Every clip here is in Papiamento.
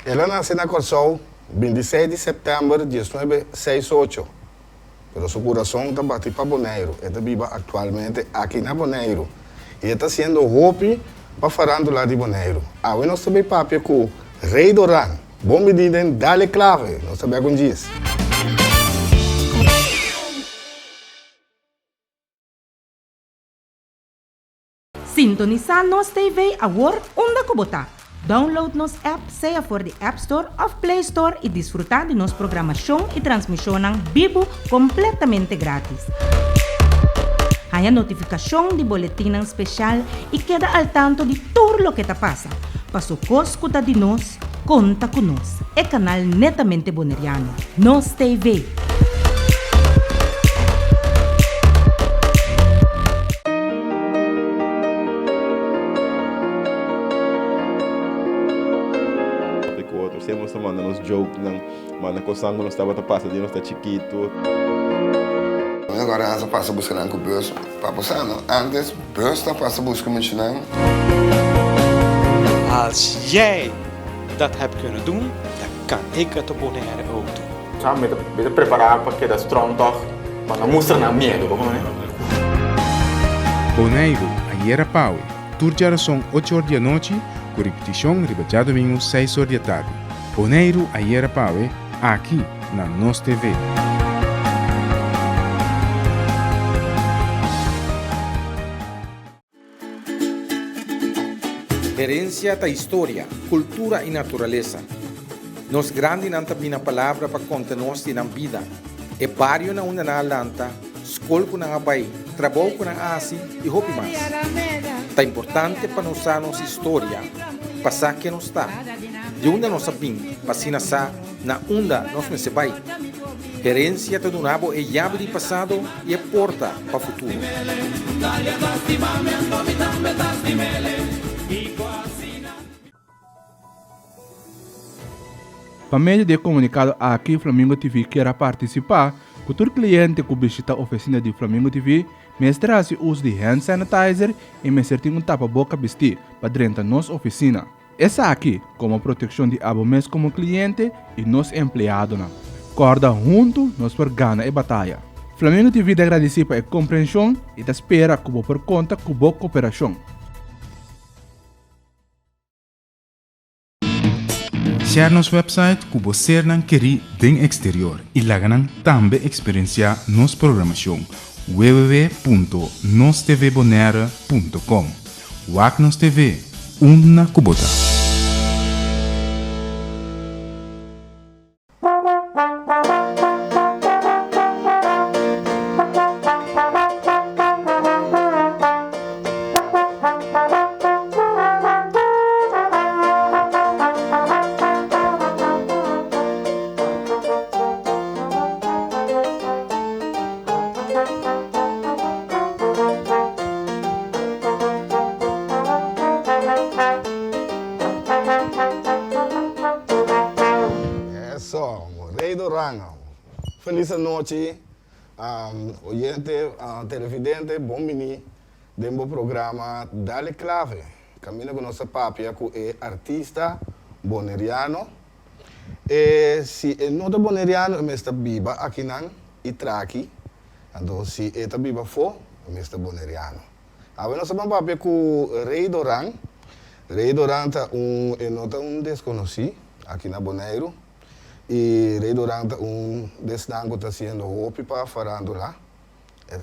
El a nase na Kòrsou bintiseis di sèptèmber diesnuebe seis ocho, pero su kurason ta bati pa Boneiru. E ta biba aktualmente aki na Boneiru i e ta hasiendo hopi pa farándula di Boneiru. Awe nos ta bay papia ku Rey Doran. Bon bini den Dale Clave! Nos ta bek un djis. Sintonisá Nos TV awor unda ku bo ta. Download nos app sea for di App Store òf Play Store i disfrutá di nos programashon i transmishonnan bibu kompletamente grátis. Haña notifikashon di boletinnan speshal i keda al tanto di tur loke ta pasa. Paso kos ku ta di nos, Konta ku nos, e kanal netamente boneriano, Nos TV. Papia ku otro, siempre nos ta manda nos jokenan, manda kosnan ku nos tabata pasa di nos ta chikitu. Agora a pasa buska nan ku bus. Pa bo sa no, antes bus ta pasa buska muchanan. Als jij dat hebt kunnen doen, dan kan ik het op Bonaire ook doen. Sa mi ta mi ta prepará pa keda strong tòg, pa no mustra nan miedu, bo kono? Boneiru, ayera pawe, tur djarason ocho or di anochi, ku ripitishon riba djadumingu seis or di atardi. Boneiru, ayera pawe, aki na Nos TV. Herencia ta historia, cultura y naturalesa. Nos grandinan ta bina palabra pa conta nos di nan bida, e bario na unda nan a lanta, scol cu nan a bay, trabou cu nan a haci y hopi mas. Ta importante pa nos sa nos historia, pa sa ken nos ta, di unda nos a bin, pa asina sa na unda nos mester bai. Herencia ta duna bo e yabi di pasado y e porta pa futuro. Pa medio di e komunikado aki Flamingo TV kier a partisipá ku tur kliente ku bishita ofisina di Flamingo TV mester hasi uso di hand sanitizer i mester tin un tapaboka bistí pa drenta nos ofisina. Esaki komo protekshon di abo mes komo kliente i nos empleadonan. Kòrda huntu nos por gana e bataya. Flamingo TV ta gradisí pa e komprenshon i ta spera ku bo por konta ku bo koperashon. Share nos website ku bo sernan kerí den eksterior i laga nan tambe eksperensiá nos programashon www.nostvbonaire.com Wak nos TV unda ku bo ta. Eso, Rey Doran. Feliz anochi, oyente, televidente, bon bini den bo programa Dale Clave. Caminda cu nos ta papia cu e artista boneriano. E si e no ta boneriano e mester biba akinan y traki. Anto si e ta biba afo e mester boneriano. Awe nos ta ban papia ku Rey Doran. Rey Doran ta un, e no ta un deskonosí aki na Boneiru. I Rey Doran ta un desnan ku ta hasiendo hopi pa farándula.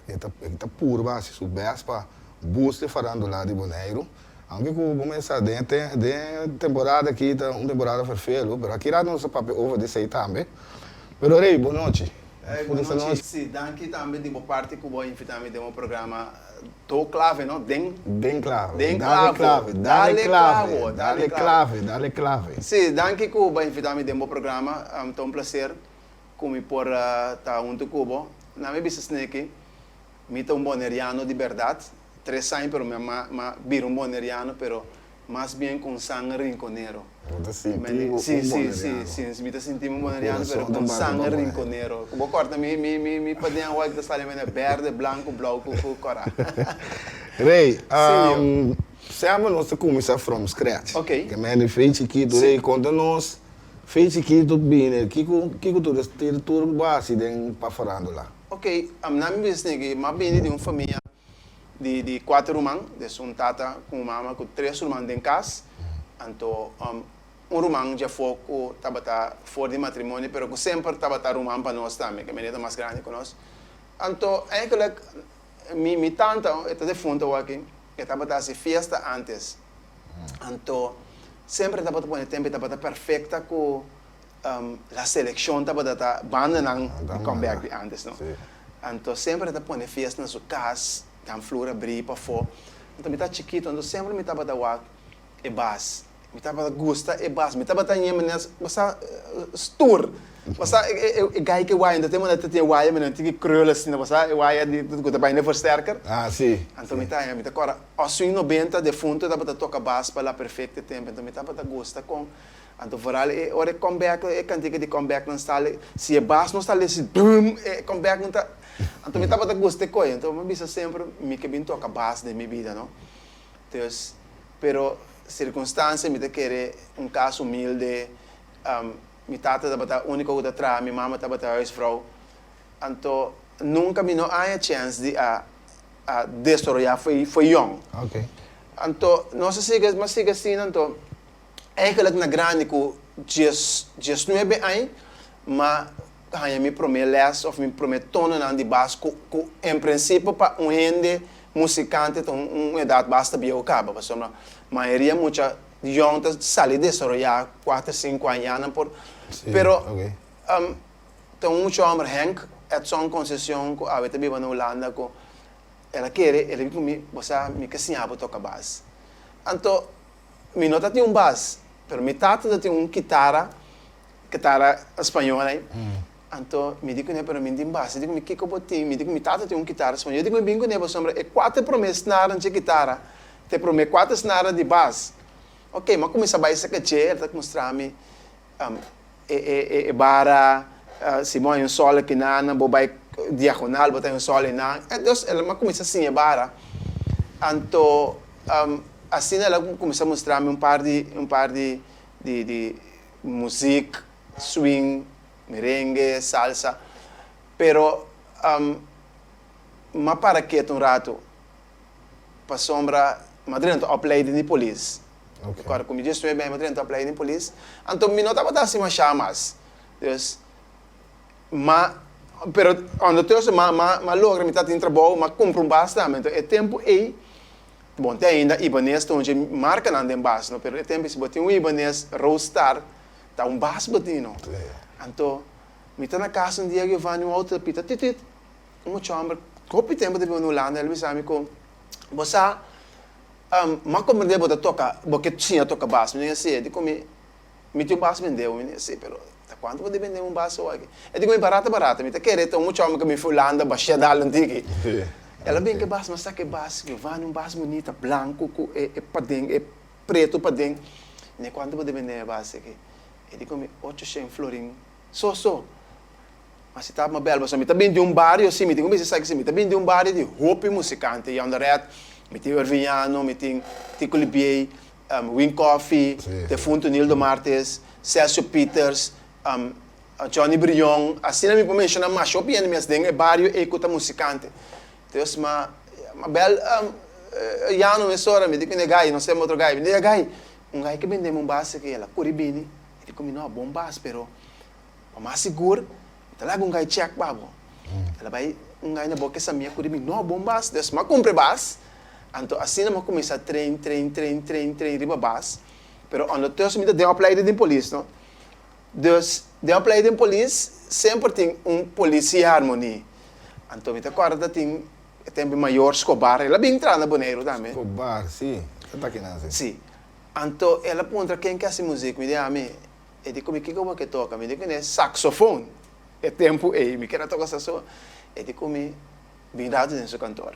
E ta e ta purba hasi su bèst pa boost e farándula di Boneiru. Aunke ku bo mester sa den e den e temporada aki ta un temporada ferfelu, pero aki rato nos ta papia over di esei tambe. Pero Rey, bon nochi. Hey, bon nochi. Sí, danki tambe di bo parti ku bo a invitá mi den bo programa Do Clave, no? Den. Den Clave. Den Clavo. Dale Clave. Dale Clave. Dale Clave. Dale Clave. Sí, danki ku bo a invitá mi den bo programa. Ta un placer ku mi por ta huntu ku bo. Na mi bisa sneki, mi ta un boneriano di bèrdat. Tres aña pero mi a bira un boneriano, pero Mas bien con sanger rinconero. Bo ta sinti bo un Si, si, boneriano. si, si, mi ta sinti mi un Bo boneriano, pero kurason ta con bati pa sanger Boneiru. rinconero. Ku bo kòrta mi, mi, mi, mi paden awor ta sali mene berde, blanco, blou ku, ku kòrá. Rey, Si, yo. semper nos ta kuminsá from scratch. Ok. Ke mende fe chikitu. Si. Rey, konta nos. Fe chikitu bini, kiko kiko tur es tir tur bo hasi den pa farándula? Ok, na mi bisa esaki, mi a bini di un famia di di kuater ruman, des un tata ku un mama ku tres ruman den kas, anto un ruman djafó ku tabata for di matrimonio pero ku semper tabata ruman pa nos tambe, ke mene ta mas grandi ku nos. Anto eigenlijk mi mi tanta e ta defunto awor aki, e tabata hasi fiesta antes. Anto semper e tabata pone tempo e tabata perfecta cu la seleccion tabata ta bandanan di comeback di antes no. Anto semper e ta pone fiesta na su cas, dan flur abri pafo. Anto mi ta chikito anto semper mi tabata wak e bas. Mi tabata gusta e bas. Mi tabata ñe manera basta stoer. Basta e guy ke waya, anto te manera ta tin e waya manera tin ki krul asina, basta e waya di ku ta bai na e versterker. Ah, si. Anto mi ta mi ta kòrda Oswin nobenta defunto tabata toka bas pa La Perfecta e tempu, anto mi tabata gusta kon, anto vooral e ora e comeback, e kantika di comeback nan sali, si e bas no sali si bum e comeback no ta, anto mi tabata gusta e koe, anto mi a bisa semper mi ke bin toka bas den mi bida no. Dus, pero sirkunstansia mi ta kere un kas humilde, Mi tata tabata úniko ku ta traha, mi mama tabata huisvrouw. Anto nunka mi no haña chèns di a a desaroyá fo'i fo'i yòn. Anto nos a sigui mi a sigui asina anto eigenlijk na grandi ku dies diesnuebe aña m'a haña mi promé lès òf mi promé tononan di bas ku ku en prinsipio pa un hende musikante ta un un edat basta bieu kaba pasobra mayoria mucha Yòn ta sali desaroyá kuater sinku añanan por pero ta un mucha hòmber Henk Edson Concesión ku awe ta biba na Hulanda ku el a kere el a bin ku mi bo sa mi ke siña bo toka bas anto mi no ta tin un bas pero mi tata ta tin un kitara kitara spañol ei anto mi di kuné pero mi no tin bas e di ku mi kiko bo tin mi di ku mi tata tin un kitara spañol e di ku mi bin kuné pasobra e kuater promé snarnan dje kitara Te prome kuater snara di bas. Ok, m'a kuminsá bai saka dje, el ta mustra mi e e e bara, si bo haña un sòl akinan, bo bai diagonal, bo ta haña un sòl einan. Dus el m'a kuminsá siña e bara. Anto asina el a kuminsá mustra mi un par di un par di di di muzik, swing, merengue, salsa. Pero m'a para ketu un ratu. Pasobra mi a drenta opleiding di polis. Mi kòrda ku mi diesnuebe aña mi a drenta opleiding di polis. Anto mi no tabata hasi mashá mas. Dus, ma, pero ondertussen m'a m'a m'a logra mi tatin trabou, m'a kumpra un bas tambe. Anto e tempu ei, bon te ainda Ibanez ta un dje markanan den bas no, pero e tempu ei si bo tin un Ibanez Roadstar ta un bas bo tin no. Anto mi ta na kas un dia Giovanni un outo ta pita tit tit. Un mucha homber hopi tempu ta biba na Hulanda, el bisa mi ku, Bo sa, m'a komprendé bo ta toka, bo ke siña toka bas. Mi di si, e di ku mi, mi tin un bas bendé bo. Mi di si, pero ta kuantu bo ta bende un bas awor aki? E di ku mi, barata barata. Mi ta kere ta un mucha homber ku bin fi Hulanda bashia dal un tiki. El a bin ku e bas, m'a saka e bas, Giovanni, un bas bunita, blanku ku e paden, e pretu paden. Mi di, kuantu bo ta bende e bas aki? E di ku mi, ocho shen florin so so. Ma si ta Mabel, pasobra mi ta bin di un bario, si, mi tin ku bisa esaki, si, mi ta bin di un bario di hopi musikante, Yonderette, mi tin Erviñano, mi tin Tico Libiey, Win Coffie, defunto Nildo Martes, Celcio Pieters, Johnny Brion, asina mi por menshoná masha hopi hende mes den e bario ei ku ta musikante. Dus ma Mabel Yano mesora, mi di ku ne gai, nos tem otro gai, mi di e gai, un gai ke bendemi un bas aki, el a kuri bini, e di ku mi, no, bon bas, pero Pa mas sigur, mi ta laga un gai check pa bo. El a bai un gai na boka e samia ku di mi, No, bon bas. Dus mi a kumpra e bas. Anto asina mi a kuminsá train, train, train, train, train riba bas. Pero ondertussen mi ta den opleiding den polis, no. Dus den opleiding den polis semper tin un policia harmonie. Anto mi ta kòrda ta tin e tempu mayor Scobar, el a bin traha na Boneiru tambe. Scobar, si. E ta kinan, si. Si. Anto el a puntra ken ke hasi muzik. Mi di, Ami. E di ku mi, Kiko bo ke toka? Mi di ku ne, Saksofon. E tempu ei mi keda toka saksofon. E di ku mi, Bin ratu den su kantor.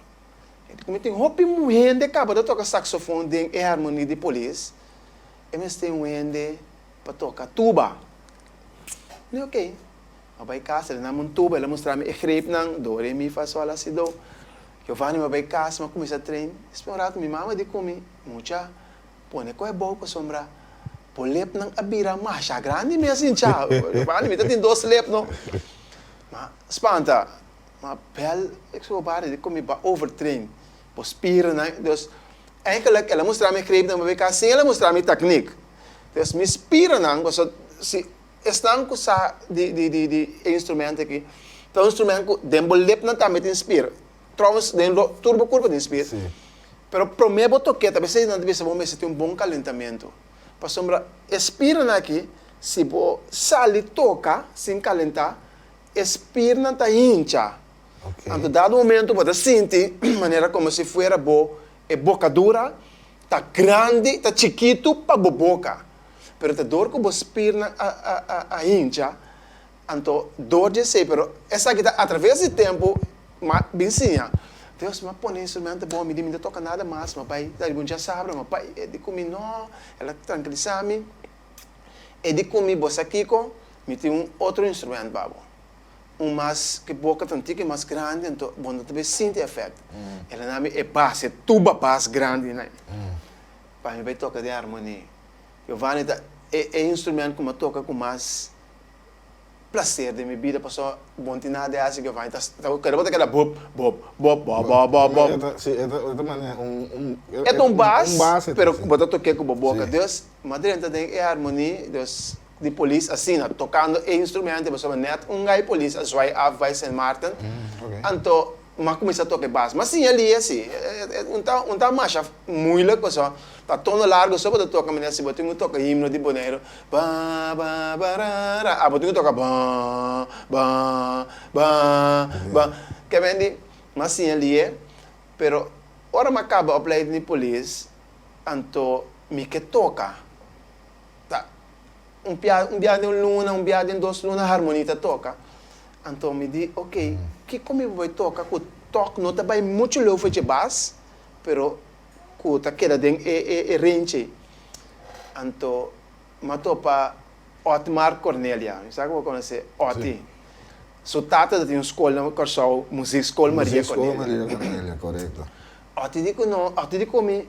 E di ku mi, Tin hopi hende kaba ta toka saksofon den e harmoni di polis. E mester un hende pa toka tuba. Mi di, Oke. Mi a bai kas, el a duna mi un tuba, el a mustra mi e greepnan, do, re, mi, fa, sol, la, si, do. Giovanni, mi a bai kas, mi a kuminsá train. Despues un ratu mi mama di ku mi, Mucha, pone koe bou pasobra. Bo lepnan a bira masha grandi mes hincha. Bani, mi ta tin dos lep no. Ma spanta, ma bel ik so bari di ku mi ba overtrain. Bo spiernan, dus eigenlijk el a mustra mi greep nan bk sin el a mustra mi taknik. Dus mi spiernan, pasobra si esnan ku sa di di di di e instrument aki, ta un instrument ku den bo lepnan tambe tin spier. Trouwens den tur bo kurpa tin spier. Pero promé bo tok'é, ta bes nan ta bisa bo mester tin un bon kalentamentu. Pasobra e spiernan aki, si bo sali toka sin kalentá, e spiernan ta hincha. Anto dado momento bo ta sinti manera komo si fuera bo e bokadura ta grandi, ta chikitu pa bo boka. Pero ta dor ku bo spiernan a a a hincha, Anto dor di esei, pero esaki ta atraves di tempu m'a bin siña. Dios, m'a pone instrumento bon, mi di mi no ta toka nada mas, m'a bai ta riba un djasabra, m'a bai, e di ku mi no, el a trankilisá mi, e di ku mi, bo sa kiko, mi tin un otro instrument pa bo, un mas ku boka tantiki mas grandi, anto bo no ta bai sinti efèkt. El a na mi e bas, e tuba bas grandi nan, pa mi bai toka den harmonia. Giovanni ta e e instrument ku m'a toka ku mas. placer den mi bida pasobra bon tin nada di haci Giovanni ta ta keda bo ta keda bop bop bop bo bo bo bo E ta si e ta e ta manera un un E ta un bas un bas e ta pero si. bo ta toke cu bo boca Si. dus mi a drenta den e harmonie dus di polis asina tocando e instrumento pasobra net un guy polis a zwaai af bay Sint Maarten anto M'a kuminsá toka e bas. M'a siña lia si. Un ta un ta masha muilik pasobra ta tono largu so bo ta toka manera si bo tin ku toka himno di Boneiru ba ba ba ra ra abo tin ku toka ba ba ba ba. Ke men di m'a siña lia pero ora m'a kaba opleiding di polis anto mi ke toka ta Un pia un bia den un luna, un bia den dos luna harmonie ta toka. Anto mi di, ok, kiko mi bai toka ku tòg no ta bai muchu leu for dje bas, pero ku ta keda den e e e range ei. Anto mi a topa Otmar Cornelia, mi sa ku bo konosé Oti. Su tata ta tin un skol na Kòrsou, Muziekschool Maria Muziekschool Cornelia. Maria Cornelia, korekto. Oti di ku no, Oti di ku mi,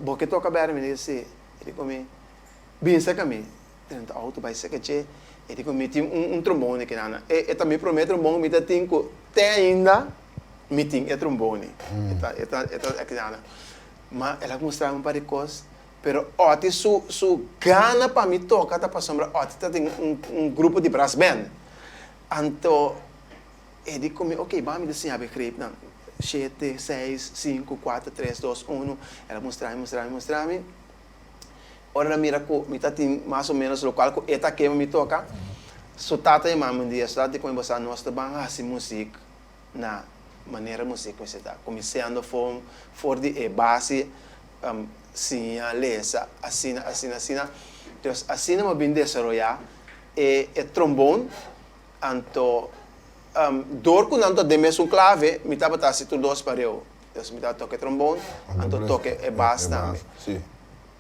bo ke toka bèrdè? Mi di, si. E di ku mi, Bin serka mi, drenta auto bai serka dje, e di ku mi tin un un trombone kinana. E e ta mi prome trombon ku mi ta tin ku te ainda mi tin e trombone. E ta e ta e ta kinana. Ma el a mustra mi un par di kos, pero Otty su su gana pa mi toka ta pasobra Otty ta den un un grupo di brass band. Anto e di ku mi, ok, ban mi ta siña bo e greepnan. Shete, seis, sinku, kuater, tres, dos, unu. El a mustra mi, mustra mi, mustra mi. Ora el a mira ku mi ta tin mas o ménos lokual ku e ta kema mi toka, su tata yama mi un dia, su tata di ku mi, Bo sa, nos ta ban hasi muzik na manera muzik mester ta, kuminsando for for di e base, siña, lesa, asina, asina, asina. Dus asina mi a bin desaroyá e e trombon, anto dor ku nan ta den mesun klave, mi tabata hasi tur dos pareu. Dus mi ta toka e trombon, anto toka e bas tambe.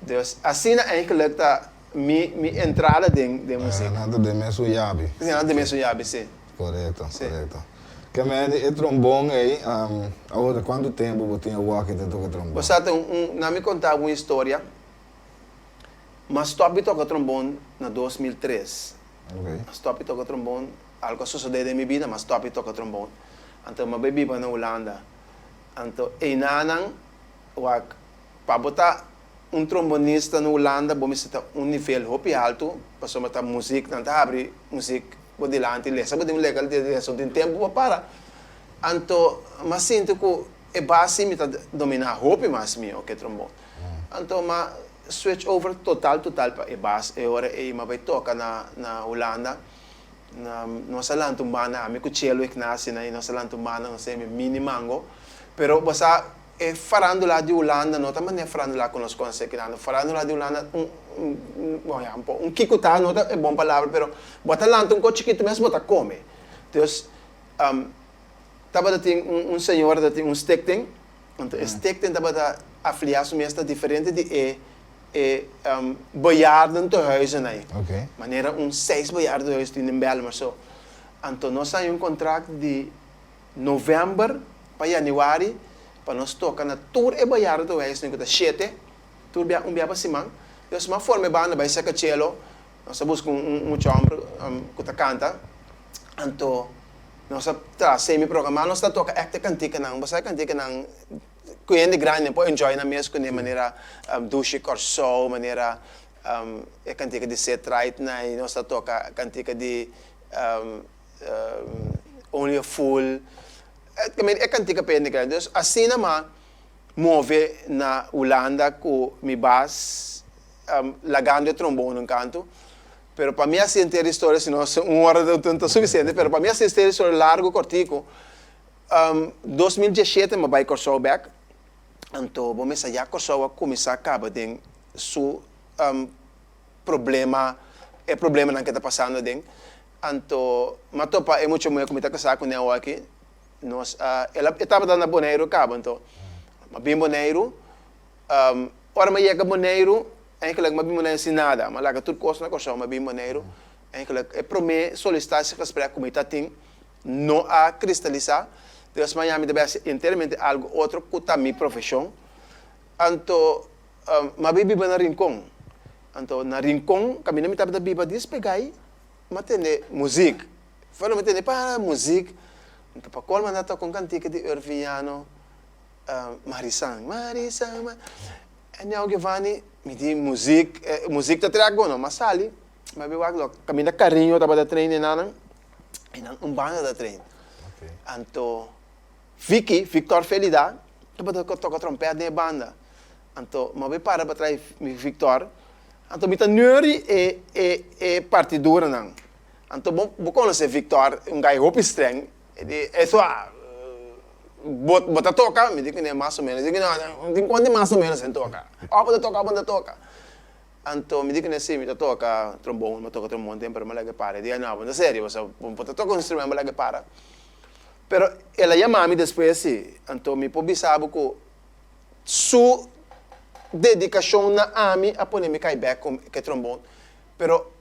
Dus asina eigenlijk ta mi mi entrada den den muziek. Nan ta den mesun yabi. Si, nan ta den mesun yabi, si. Korekto, korekto. Ke men e trombon ei, awor ta kuantu tempu bo tin awor ki ta toka trombon? Bo sa ta un un, nan mi konta bo un historia. M'a stòp di toka trombon na 2003. M'a stòp di toka trombon, algu a sosodé den mi bida, m'a stòp di toka trombon. Anto m'a bai biba na Hulanda. Anto einanan wak pa bo ta un trombonista na Hulanda bo mester ta un nivel hopi haltu pasobra ta muzik nan ta habri muzik bo dilanti lesa bo tin leka lesa bo tin tempu pa para. Anto m'a sinti ku e basi mi ta dominá hopi mas mihó ke trombon. Anto m'a switch over total total pa e bas e ora ei m'a bai toka na na Hulanda. Nos a lanta un banda, ami ku Chelo Ignacio na i nos a lanta un banda, nos a yama Mini Mango. Pero bo sa e farandula di Hulanda no ta manera farandula ku nos konosé aki nan. Farandula di Hulanda un un bon ya un po un kikuta no ta e bon palabra pero bo ta lanta un kos chikitu mes bo ta kome. Dus tabata tin un un señora ta tin un stichting, anto e stichting tabata afiliá su mes ta diferente di e E bejaardentehuizen ei. Manera un seis bejaardentehuis tin den Bijlmer so. Anto nos haña un kontrakt di novèmber pa yanüari pa nos toka na tur e bejaardentehuisnan ku ta shete, tur bia un bia pa siman. Dus m'a forma e banda bai seka Chelo, nos a buska un mucha homber ku ta kanta, anto nos a traha semi programa, nos ta toka èkte kantikanan, bo sa e kantikanan ku hende grandi por enjoy nan mes kuné manera Dushi Kòrsou, manera e kantika di Sit Right Nai, nos ta toka kantika di Only a Fool, e kantika pa hende grandi. Dus asina m'a move na Hulanda ku mi bas lagando e trombon un kantu. Pero pa mi hasi henter historia, si no un ora no ta sufisiente, pero pa mi hasi henter historia largu kòrtiku, 2017 mi a bai Kòrsou bèk, anto bo mester ya Kòrsou a kuminsá kaba den su problema, e problemanan ke ta pasando aden. Anto mi a topa e mucha muhé ku mi ta kasá kuné awor aki, nos a, el a, e tabata na Boneiru kaba, anto mi a bin Boneiru, ora mi a yega Boneiru, eigenlijk mi a bin Boneiru sin nada, mi a laga tur kos na Kòrsou, mi a bin Boneiru, eigenlijk e promé solicitatiegesprek ku mi ta tin no a kristalisá, dus mañana mi ta bai hasi enteramente algu otro ku ta mi profeshon, anto mi a bin biba na Rincon, anto na Rincon kaminda mi tabata biba dispegai mi a tende muzik, Fuera mi tende pa muzik, anto pa colmo anda toca un cantica di Urviano, Marisan, Marisan, ma. En jou Giovanni, mi di muzik, muzik ta trek bo no, m'a sali, m'a bin wak lo caminda Cariño tabata train e nanan, e nan un banda ta train. Anto Vicky, Victor Felida, tabata toca trompet den e banda. Anto m'a bin para pa trai Victor, anto mi ta neuri e e e partiduranan. Anto bo bo konosé Victor, un guy hopi streng, e di, Eso a, bo bo ta toka? Mi di kuné mas o ménos. E di, No, no tin konta di mas o ménos en toka. Òf bo ta toka òf bo no ta toka. Anto mi di kuné, Si, mi ta toka trombon, mi a toka trombon tempu pero mi a laga e para. E di, No, bo no ta serio, pasobra bo bo ta toka un instrumento bo a laga e para. Pero el a yama mi despues si, anto mi por bisa bo ku su dedikashon na ami a pone mi kai bèk ku e trombon. Pero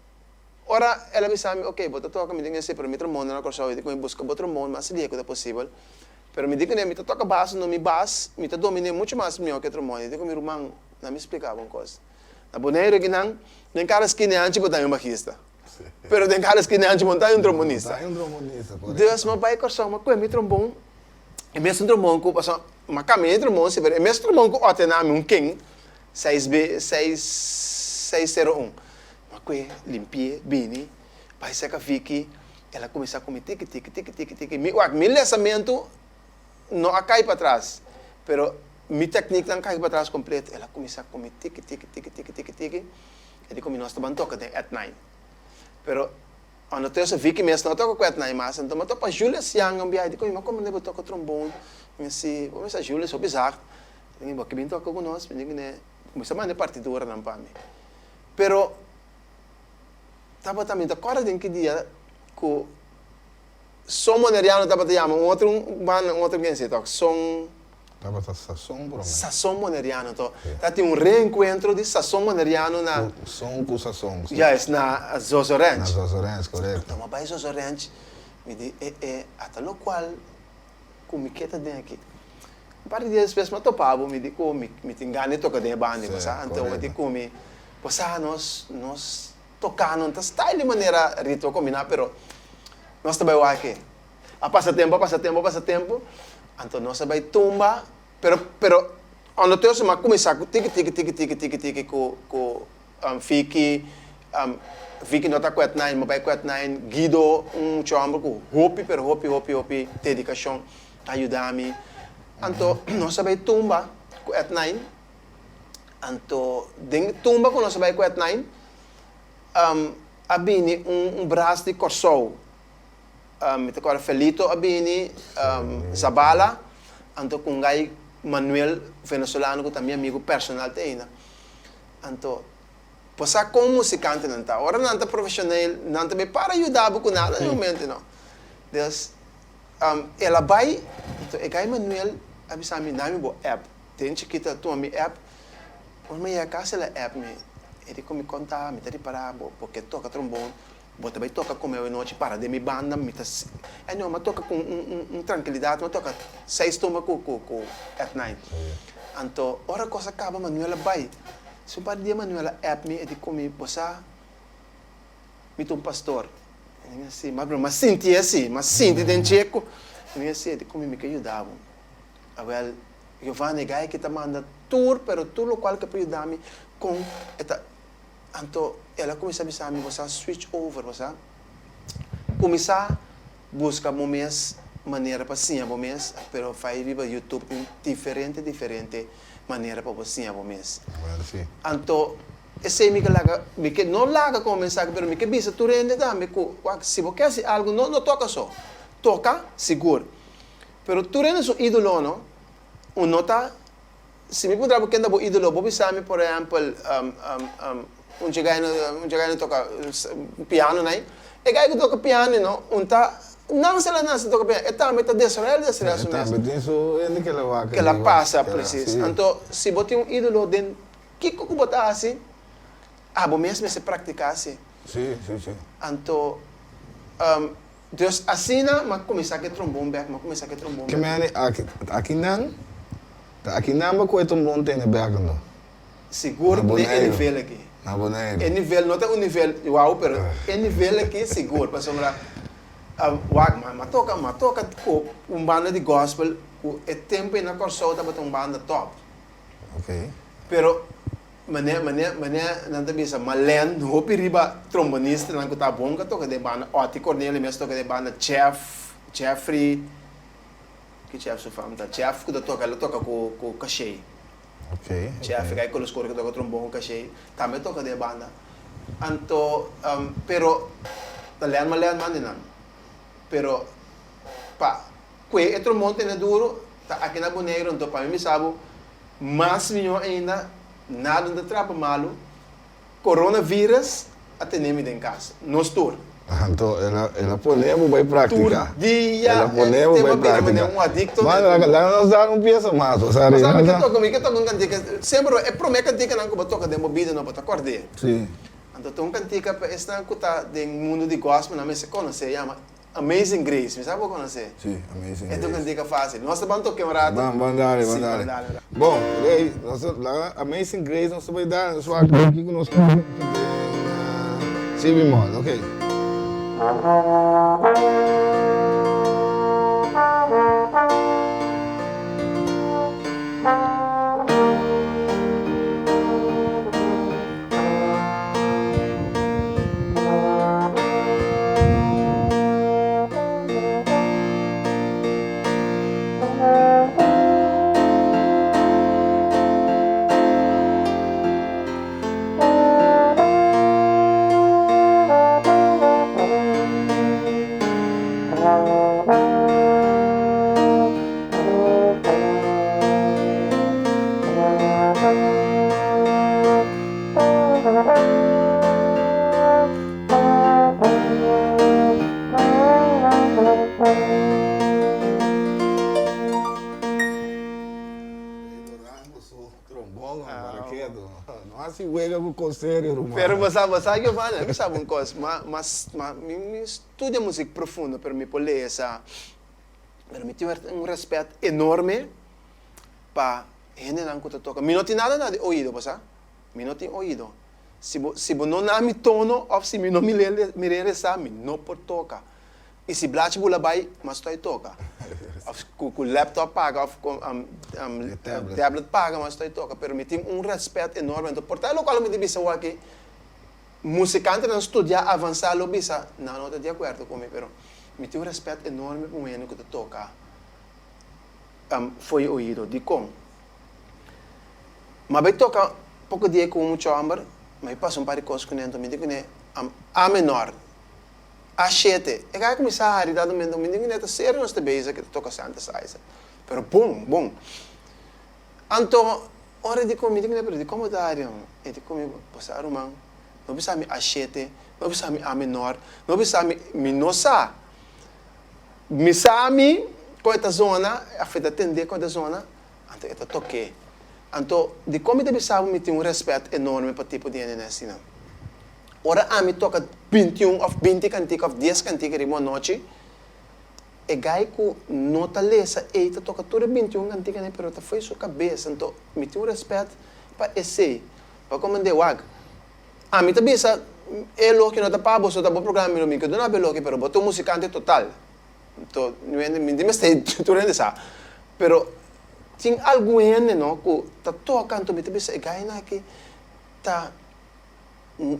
Ora el a bisa mi, Ok, bo ta toka, mi tin esei, pero mi trombon na Kòrsou, i di ku mi buska bo trombon mas lihe ku ta posibel. Pero mi di kuné, mi ta toka bas, no mi bas, mi ta dominé muchu mas mihó ku e trombon. I di ku mi ruman, na mi splika bo un kos. Na Boneiru akinan, den kada skina e hanchi bo ta un bajista. Pero den kada skina e hanchi bo no ta un trombonista. Dus mi a bai Kòrsou, mi a kohe mi trombon, e mesun trombon ku, pasobra mi a kambia di trombon si, pero e mes trombon ku Otto a na mi un ken, seis be, seis, seis sero un. Ma kue limpi'é, bini, bai seka Vicky, el a kuminsá ku mi tiki tiki, tiki tiki, tiki. Mi wak, mi lesamentu no a kai patras, pero mi tekniknan kai patras kompleto. El a kuminsá ku mi tiki tiki, tiki tiki, tiki tiki, e di ku mi nos ta ban toka den at nine. Pero ondertussen Vicky mes no a toka ku at nine mas, anto mi a topa Julius Young un biaha, e di ku mi, ma komo bo toka trombon? Mi si, bo mester Julius hopi zacht, bo ke bin toka ku nos? Mi di kuné, kuminsá manda e partituranan pa mi. Pero tabata mi ta kòrda den ki dia ku Son Boneriano tabata yama un otro banda un otro gensia tok Son. Tabata Sason promé. Sason Boneriano to. Ta tin un reenkuentro di Sason Boneriano na. Ku Son ku Sason si. Juist na Zozo Ranch. Na Zozo Ranch korekto. Anto mi a bai Zozo Ranch mi di e e ata lokual ku mi ke ta den aki. Un par di dia despues mi a topa bo, mi di ku mi mi tin gana di toka den e banda, bo sa. Anto bo di ku mi, bo sa nos nos toka no ta style di manera ritmo kombiná pero nos ta bai wak e. A pasa tempu, a pasa tempu, a pasa tempu, anto nos a bai tumba, pero pero ondertussen mi a kuminsá ku tiki tiki tiki tiki tiki tiki ku ku Vicky, Vicky no ta ku Etnine, mi a bai ku Etnine, Guido un mucha hòmber ku hopi pero hopi hopi hopi dedikashon. Ta yuda mi. Anto nos a bai tumba ku Etnine. Anto den e tumba ku nos a bai ku Etnine, a bini un bras di Kòrsou. Mi ta kòrda Felito a bini, Zabala, anto ku un gai Manuel venezolano ku ta mi amigu personal te ainda. Anto bo sa kon musikantenan ta. Ora nan ta profeshonel, nan ta bai para yuda bo ku nada den momento no. Dus El a bai, anto e gai Manuel a bisa mi, Dami bo app. Den chikito a tuma mi app, ora mi yega kas el a app mi, e di ku mi konta, mi ta ripará bo, bo ke toka trombon, bo ta bai toka ku mi awenochi para den mi banda, mi ta e no, mi a toka ku un un trankilidat, mi a toka seis tumba ku ku ku at nine. Anto ora kos a kaba Manuel a bai. Su par di dia Manuel a app mi e di ku mi, Bo sa, mi ta un pastor. Mi di si, ma mi a sinti asi, mi a sinti den dje ku, mi di si, e di ku mi, mi ke yuda bo. Awel, Giovanni, e guy aki ta manda tur, pero tur lokual ke por yuda mi kon e ta. Anto el a kuminsá bisa mi, Bo sa switch over, bo sa kuminsá buska bo mes manera pa siña bo mes, pero fai riba YouTube tin diferente diferente manera pa bo siña bo mes. Anto esei mi ke laga, mi ke no laga komo mensahe, pero mi ke bisa tur hende tambe ku wak si bo ke hasi algu no no toka so, toka sigur, pero tur hende su idolo no, un no ta Si mi puntra bo ken ta bo idolo, bo bisa mi por ehempel un dje un dje gai toka piano nai. E gai ku toka piano no un ta nan sela nan sa toka piano, e tambe ta desaroya el desaroya su mes. E tambe tin su hende ke la wak. Ke la pasa presis. Anto si bo tin un idolo den kiko ku bo ta hasi, abo mes mester praktika si. Si, si, si. Anto dus asina mi a kuminsá ku e trombon bèk, mi a kuminsá ku e trombon bèk. Ke meni aki nan Ta aki nan bo koe trombon tene bek anto? Sigur Na den e Boneiru. nivel aki. Na Boneiru. E nivel no ta un nivel wou pero e nivel aki sigur pasobra wak ma toka ma toka ku un banda di gospel ku e tempu ei na Kòrsou tabata un banda top. Ok. Pero mane mane mane nan ta bisa Malen hopi riba trombonistanan ku ta bon ka toka den e banda Otty Cornelia mes toka den e banda Jeff Jeffrey Ki chef su fam ta? Chef ku ta toka, el a toka ku ku Kashey. Ok. Chef e kolo skor ku toka trombon ku Kashey, tambe a toka den e banda. Anto, pero ta lèn ma lèn man di nan. Pero pa kue e trombon tene duru, ta aki na Boneiru, anto pa mi bisa bo, mas mihó ainda, nada no ta trapa malu. Coronavirus a tene mi den cas. Nos tur. Anto el a el a pone bo bai practica. Tur dia El a pone bo e bai tema bira practica. manera un adicto. Man laga laga nos dar un pieza mas bo sa Bo sa mi ke Reinaldo. toca mi ke toca un cantica semper e prome canticanan cu bo toca den bo bida no bo ta cord'e. Si. Anto ta un cantica pa esnan cu ta den mundo di gospel nan mester conoce yama Amazing Grace, mi sa bo conoce. Si, Amazing E Grace. ta un cantica facil. Nos ta ban toca un rato. Ban, ban dale, ban Si, dale. ban dale un rato. Bon, Rey, nos ta laga Amazing Grace nos ta bay dale, nos wak den kico nos ta den Si bemol, ok. No hasi wega ku kos serio ruman. Pero bo sa, bo sa Giovanni, mi sa un kos, ma, ma, ma, mi, mi studia musik profundo, pero mi por lesa, pero mi tin un respet enorme pa hendenan ku ta toka. Mi no tin nada na di oido, bo sa. Mi no tin oido. Si bo, si bo no na mi tono of si mi no mir'é, mir'é resa, mi no por toka. I si blachi bula bai, mas stoi toka. Of ku, ku laptop paga of ku tablet. tablet paga, mas stoi toka. Pero mi tin un respet enorme. Anto por tal lokual mi ta bisa awor aki, musikantenan studiá avansá lo bisa, nan no ta di akuerdo ku mi, pero mi tin un respet enorme pa un hende ku ta toka fo'i oido. Dikon? Ma bai toka poko dia ku un mucha hòmber, ma mi pasa un par di kos kuné, anto mi di kuné, A menor, A shete. E kai a kuminsá hari dado momento, mi di kuné ta serio nos ta bezig ku ta toka synthesizer. Pero bon, bon. Anto, ora e di ku mi, mi di kuné, pero dikon bo ta hari? E di ku mi, bo sa ruman, no bisa mi A shete, no bisa mi A menor, no bisa mi, mi no sa. Mi sa mi kon e ta zona, of e ta tende kon e ta zona, Anto e ta tok'é. Anto, dikon mi ta bisa bo mi tin un rèspèt enorme pa tipo di hende asina? Ora ami toka bintiun òf binti kantika òf dies kantika riba un anochi, e gai ku no ta lesa ei ta toka tur e bintiun kantikanan pero ta fo'i su kabes. Anto, mi tin un rèspèt pa esei. Pa komende wak. Ami ta bisa e loke no ta pa bo, so ta bo programa mi lo mi ke duna bo e loke, pero bo ta un musikante total. Anto mi di mester tur hende sa. Pero tin algun hende no ku ta toka anto mi ta bisa e gaina aki ta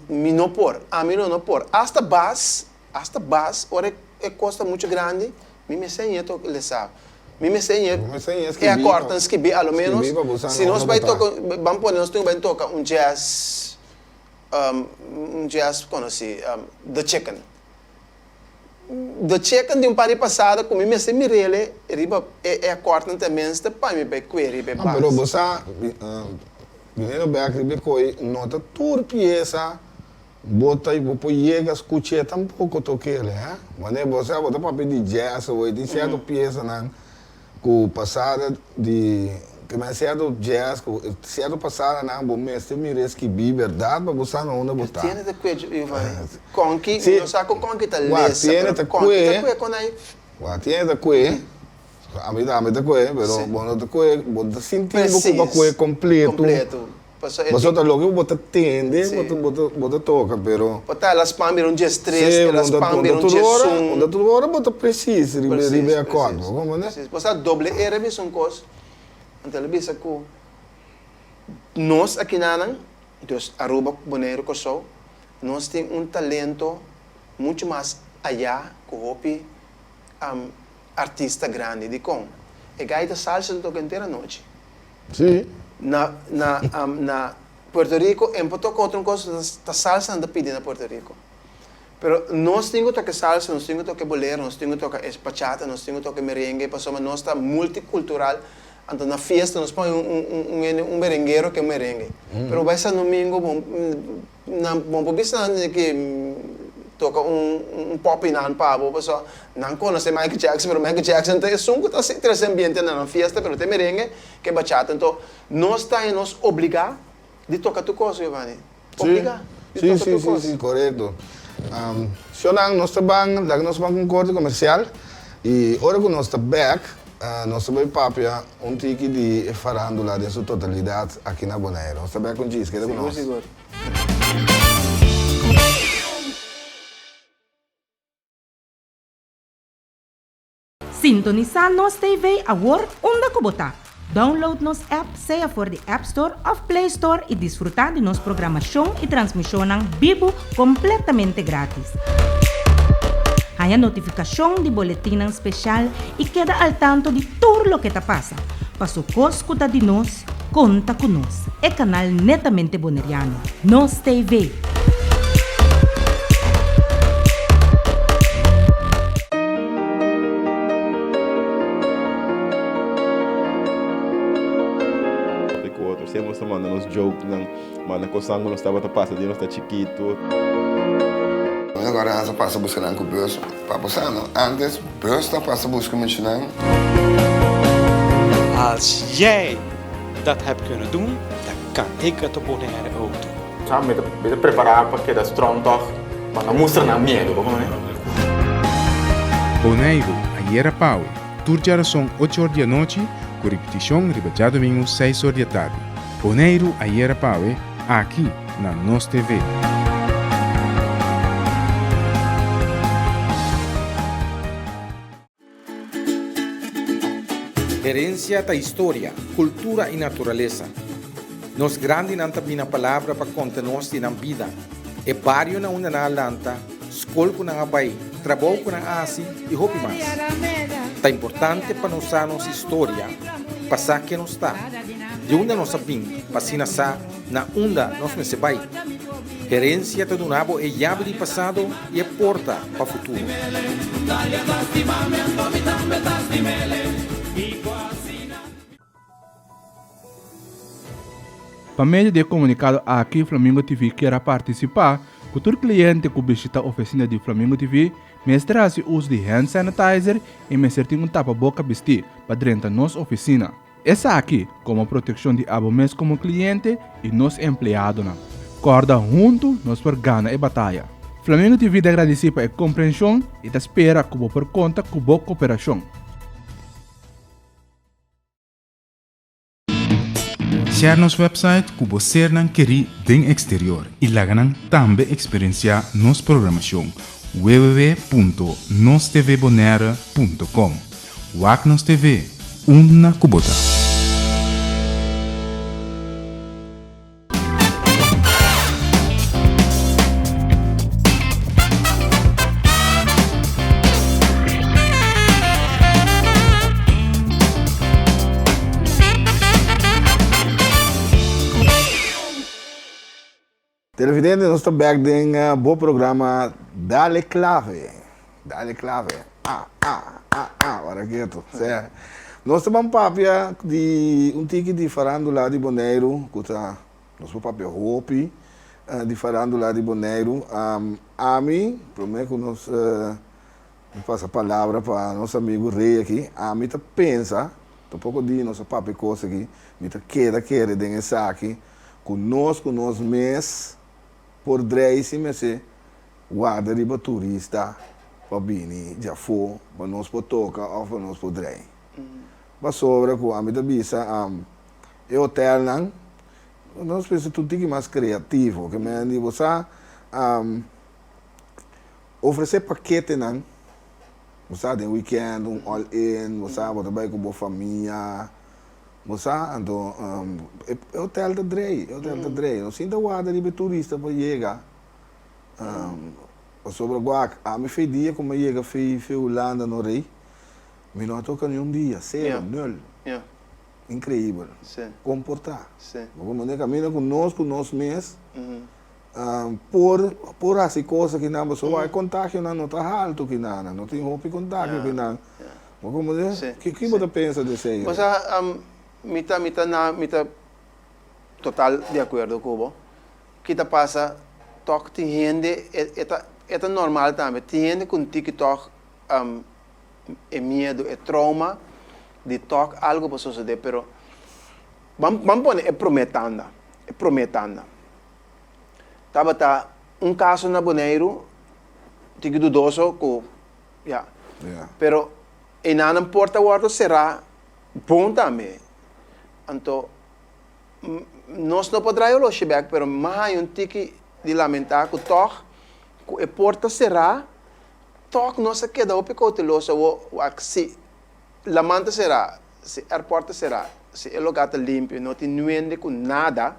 mi no por, ami lo no por. Asta bas, asta bas ora e kos ta muchu grandi mi mester ñe toka lesa. Mi mester ñe e akòrtnan skibí a lo ménos si nos bai toka, ban pone nos tin ku bai toka un jazz, un jazz konosí, The Chicken. The Chicken di un par di pasada ku mi mester mir'el riba e akòrtnan tenminste pa mi bai kue riba e bas. Pero bo sa, biniendo bèk riba e koi, no ta tur piesa bo ta bo por yega skuch'é tampoko tok'el, hè. Wanneer bo sa bo ta papia di jazz awor, tin sierto piesanan Ku pasada di ke men sierto jazz ku sierto pasadanan bo mester mira e skibí bèrdat pa bo sa na unda bo ta. Tiene ta kue Giovanni. Konki mi no sa ku konki ta lesa pero konki ta kue kon ai. Wak tiene ta kue ami tambe ta kue pero bo no ta kue bo no ta sinti bo ku bo a kue kompleto. Pasobra ta loke bo ta tende bo ta toka pero. Bo ta el a span bira un djes tres, el a span bira un djes un. Un ta tur ora bo ta presis riba e akòrt, bo komprende? Presis. Bo sa doble R a bisa un kos, anto el a bisa ku nos akinanan, dus Aruba, Boneiru, Kòrsou, nos tin un talento muchu mas ayá ku hopi artista grandi. Dikon? E gaita salsa ta toka henter anochi. Sí. Na na na Puerto Rico en por toca otro cos ta salsa nan ta pidi na Puerto Rico. Pero nos tin cu toca salsa, nos tin cu toca bolero, nos tin cu toca bachata, nos tin cu toca merengue pasobra nos ta multicultural. Anto na fiesta nos pone un un un hende un merenguero ke merengue. Pero bo bay San Domingo bo Nan bon por bisa nan ke toka un un poppy nan pa bo pasobra nan konosé Michael Jackson pero Michael Jackson ta esun ku ta trese ambiente na nan fiesta pero ta e merengue ke bachata anto nos ta nos obligá di toka tur kos Giovanni obligá di toka tur kos. Si si si korekto Shownan nos ta ban laga nos ban ku un korte komersial i ora ku nos ta bèk nos ta bai papia un tiki di e farandula den su totalidat aki na Bonaire nos ta bèk un djis keda ku nos. Sigur sigur. Sintonisá Nos TV awor unda ku bo ta. Download nos app sea for di App Store òf Play Store i disfrutá di nos programashon i transmishonnan bibu kompletamente grátis. Haña notifikashon di boletinnan speshal i keda al tanto di tur loke ta pasa. Paso kos ku ta di nos, Konta ku nos, e kanal netamente boneriano, Nos TV. Ku otro siempre nos ta manda nos jokenan, manda kosnan ku nos tabata pasa di nos ta chikitu. Mi agora a pasa buska nan ku bus pa bo sa no antes bus ta pasa buska muchanan. Als jij dat hebt kunnen doen, dan kan ik het op Bonaire ook doen. Sa mi ta mi ta prepará pa keda strong tòg, pa no mustra nan miedu, bo kono? Boneiru, ayera pawe, tur djarason ocho or di anochi, ku ripitishon riba djadumingu seis or di atardi. Boneiru, ayera pawe, aki na Nos TV. Herencia ta historia, cultura y naturalesa. Nos grandinan ta bina palabra pa conta nos di nan bida, e bario na unda nan a lanta, scol cu nan a bay, trabou cu nan a haci y hopi mas. Ta importante pa nos sa nos historia pa sa ken nos ta, di unda nos a bin pa asina sa na unda nos mester bai. Herencia ta duna bo e yabi di pasado y e porta pa futuro. Pa medio di e komunikado aki Flamingo TV kier a partisipá ku tur kliente ku bishita ofisina di Flamingo TV mester hasi uso di hand sanitizer i mester tin un tapaboka bistí pa drenta nos ofisina. Esaki komo protekshon di abo mes komo kliente i nos empleadonan. Kòrda huntu nos por gana e bataya. Flamingo TV ta gradisí pa e komprenshon i ta spera ku bo por konta ku bo koperashon. Share nos website ku bo sernan kerí den eksterior i laga nan tambe eksperensiá nos programashon www.nostvbonaire.com Wak nos TV, unda ku bo ta. Televidente nos ta bek den bo programa Dale Clave Dale Clave ah ah ah ah ora ketu sea nos ta ban papia di un tiki di farandula di Boneiru ku ta nos por papia hopi di farandula di Boneiru ami prome ku nos pasa palabra pa nos amigu Rey aki ami ta pensa tampoko di nos a papia e kos aki mi ta keda kere den esaki Ku nos ku nos mes por drei sin mester warda riba turista pa bini djafó pa nos por toka òf pa nos por drei. Pasobra ku ami ta bisa e hotelnan nos mester ta un tiki mas kreativo ke men di bo sa ofresé paketenan bo sa den wikènt un all in bo sa bo ta bai ku bo famia. Bo sa, anto e hotel ta drei, e hotel ta drei. No sinta warda riba e turista pa yega. Pasobra wak, ami fe dia ku mi a yega fe fe Hulanda no rei, mi no a toka niun dia, sero, nul. Inkreibel. Kon por ta? Bo komprende? Kaminda ku nos ku nos mes por por hasi kos akinan pasobra wak e kontagionan no ta haltu akinan, no tin hopi kontagio akinan. Bo como Sí, ki ki bo ta pensa di esei? O sea, mi ta, mi ta na, mi ta total di akuerdo ku bo. Ki ta pasa, tòg tin hende, e e ta e ta normal tambe, tin hende ku un tiki tòg e miedu, e trauma di tòg algu por sosodé, pero ban ban pone e promé tanda, e promé tanda. Tabata un kaso na Boneiru, tiki dudoso ku Ya. Pero enanan por ta wordo será bon tambe. Anto nos no por draai oloshi bek, pero mi a haña un tiki di lamentá ku tòg ku e por ta será, tòg nos a keda hopi kouteloso awor wak si laman ta será, si airport ta será, si e lugá ta limpio, no tin nuende ku nada.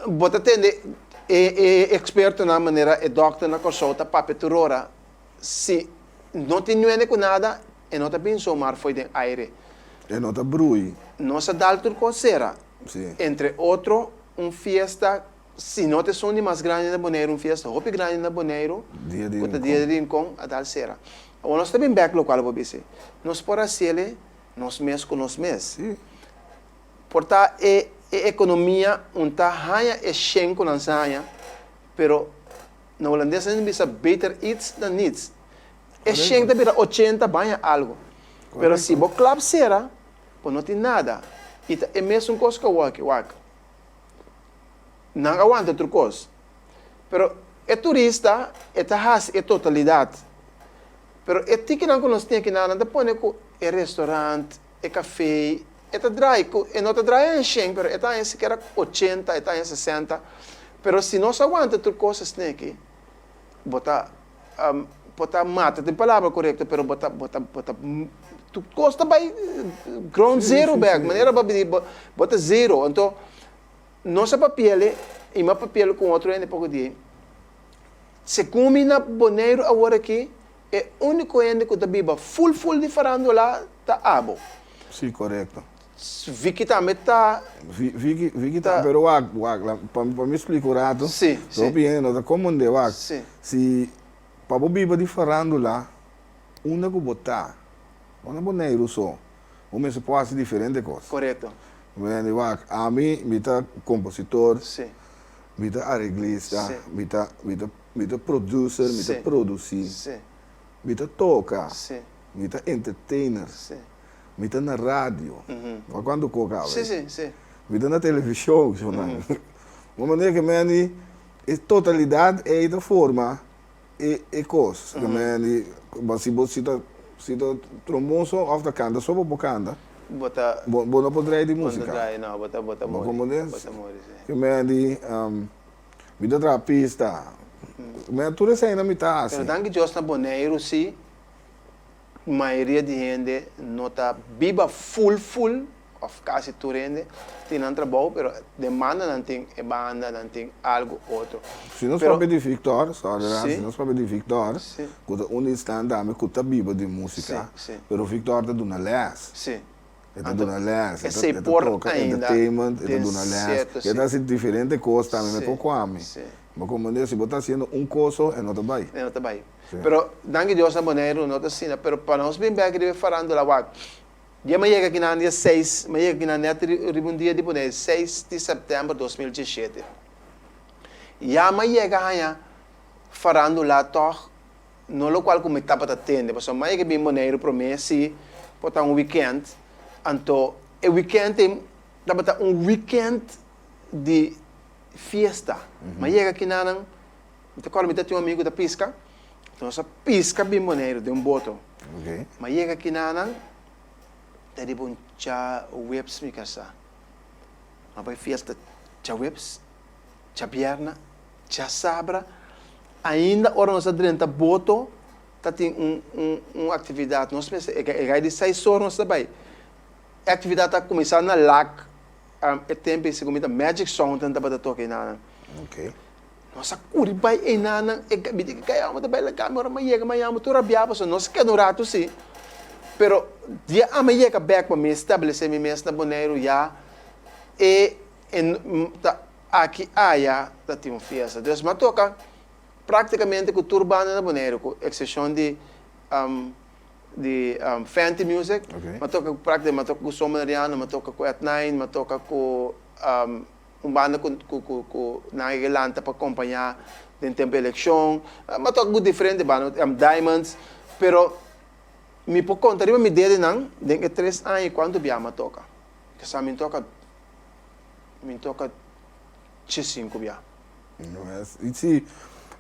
Bo ta tende e e expertonan manera e dokter na Kòrsou ta papia tur ora, si no tin nuende ku nada e no ta bin zomaar fo'i den aire. E no ta brui. Nos a dal tur kos sera. Si. Entre otro un fiesta, si no ta esun di mas grandi na Boneiru, un fiesta hopi grandi na Boneiru, Dia di ku ta Rincon. Dia di Rincon, a dal sera. Awor nos ta bin bek lokual bo bisa. Nos por hasiel nos mes ku nos mes. Si. Por ta e e ekonomia un ta haña e shen ku nan sa haña, pero na hulandes nan bisa beter iets dan niets. E shen ta bira ochenta baña algu. Pero si bo klap sera, bo no tin nada. I ta e mesun kos ku awor aki, wak. Nan a wanta tur kos. Pero e turista e ta hasi e totalidat. Pero e tikinan ku nos tin akinan nan ta pone ku e restaurant, e café, e ta draai cu, e no ta draai en shen, pero e ta haña sikiera ochenta, e ta haña sesenta, pero si nos a wanta tur cos esneki, bo ta, bo ta mata, ta e palabra corecto, pero bo ta, bo ta, bo ta, tur cos ta bay ground zero bek, manera bo a bini, bo, bo ta zero, anto nos a papiele, y mi a papiele cu un otro hende poco di, segun mi na Boneiru awor aki, E úniko hende ku ta biba ful ful di farándula ta abo. Sí, korekto. Vicky tambe ta. Vicky, Vicky ta, pero wak, wak, pa, pa mi splika un rato. Sí, sí. Hopi hende no ta komprendé, wak. Sí. Si, pa bo biba di farándula, unda ku bo ta, no na Boneiru so, bo mester por hasi diferente kos. Korekto. Bo hende, wak, ami, mi ta kompositor. Sí. Mi ta areglista. Sí. Mi ta, mi ta. Mi ta producer, mi ta produci. Mi ta toca. Mi ta entertainer. Mi ta na radio. Wak cuanto cu caba ey. Mi ta na television, shownan. Un manera cu meni e totalidad ey ta forma e e cos. Cu meni, si bo si ta si ta trombon so of ta canta so bo por canta. Bo ta. Bo bo no por draai di músika. Bo no draai, no, bo ta bo ta Bo muri. komprendé? Bo ta muri, si. Ke men di, mi ta traha pista. Men tur esei nan mi ta hasi. Pero danki Dios na Boneiru si mayoria di hende no ta biba ful ful of kasi tur hende tin nan trabou pero demanda nan tin e banda nan tin algo otro. Si nos Pero papia di Victor, sorry Ran, Si. si nos papia di Victor, Si. ku ta un instant tambe ku ta biba di músika, Si, si. pero Victor ta duna lès. Si. E ta Anto duna lès, e ta esei e ta por toka ainda entertainment, e ta den duna lès, sierto e si. ta hasi diferente kos tambe, Si, mekor ku ami. si. Bo komprende? Si bo ta hasiendo un kos so, e no ta bai. E no ta bai. Si. Pero danki Dios na Boneiru no ta asina, pero pa nos bin bek riba e farándula wak, Dia mi a yega kinan dia seis, mi a yega kinan nèt riba un dia di pone seis di sèptèmber 2017. Ya mi a yega haña farándula tòg, no lokual ku mi tabata tende, pasobra mi a yega bin Boneiru promé si por ta un wikènt, anto e wikènt ei tabata un wikènt di fiesta. Mi a yega kinanan, mi ta kòrda mi ta tin un amigu ta piska, Nos a piska bin Boneiru den un boto. Ma yega kinanan ta riba un djaweps mi kasá. Ma bai fiesta djaweps, djabierna, djasabra. Ainda ora nos a drenta boto ta tin un un un aktividat. Nos mester e gai di seis or nos ta bai. E aktividat a kuminsá na Lac e tempu ei segun mi ta Magic Sound tabata toka enanan. Nos a kuri bai einanan, e mi di kaya amo ta bai laga mi ora mi a yega mi a yama tur rabia pasobra nos a keda un ratu si, pero dia ami a yega bek pa mi establese mi mes na Boneiru ya e ta aki aya ta tin un fiesta. Dus mi a toka praktikamente ku tur banda na Boneiru ku eksepshon di di Fenty Music, mi a toka ku praktikamente mi a toka ku Son Boneriano, mi a toka ku Ed Nine, mi a toka ku. Un banda ku ku ku nan a lanta pa kompañá den tempu elekshon. Mi a toka ku diferente banda, Diamonds, pero mi por konta riba mi dedenan den e tres aña kuantu bia mi a toka. Kisa mi toka mi toka diesinku bia. Si,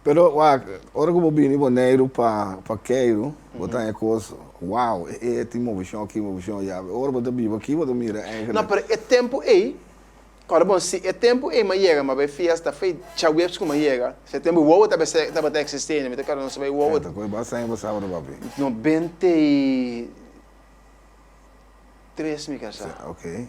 pero wak, ora ku bo bini Boneiru pa pa Keiru, bo ta haña kos, wow, e tin movishon aki, movishon aya. Ora bo ta biba aki bo ta mira eigenlijk. No, pero e tempu ei Kòrda bon, si e tempu ei mi a yega, mi a bai fiesta fe djaweps ku mi a yega, si e tempu wowo tabata eksistí ainda, mi ta kòrda nos a bai wowo. Ta koe basta aña pasá ora papi? 93 mi kasá. Ok,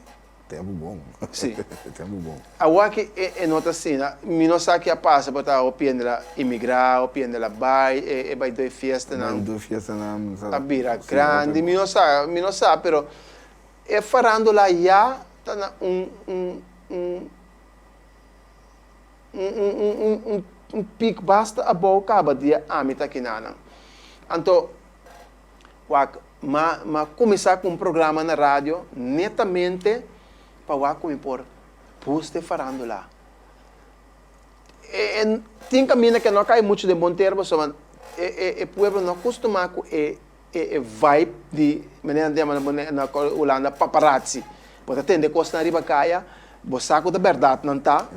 tempu bon. Si. Tempu bon. Awor aki e no ta asina, mi no sa ki a pasa, por ta hopi hende la imigrá, hopi hende la bai, e bai doi fiestanan. Bai doi fiestanan. A bira grandi, mi no sa, mi no sa, pero E farándula ya ta na un un un un un un un un un piek basta abou kaba dia ami ta kinanan. Anto wak m'a m'a kuminsá ku un programa na radio netamente pa wak ku mi por boost e farándula. E e tin kaminda ke no a kai muchu den bon tera pasobra e e e pueblo no a kustumá ku e E vibe di manera nan ta yama na na Hulanda paparazzi. Bo ta tende kosnan riba kaya, bo sa ku ta bèrdat nan ta.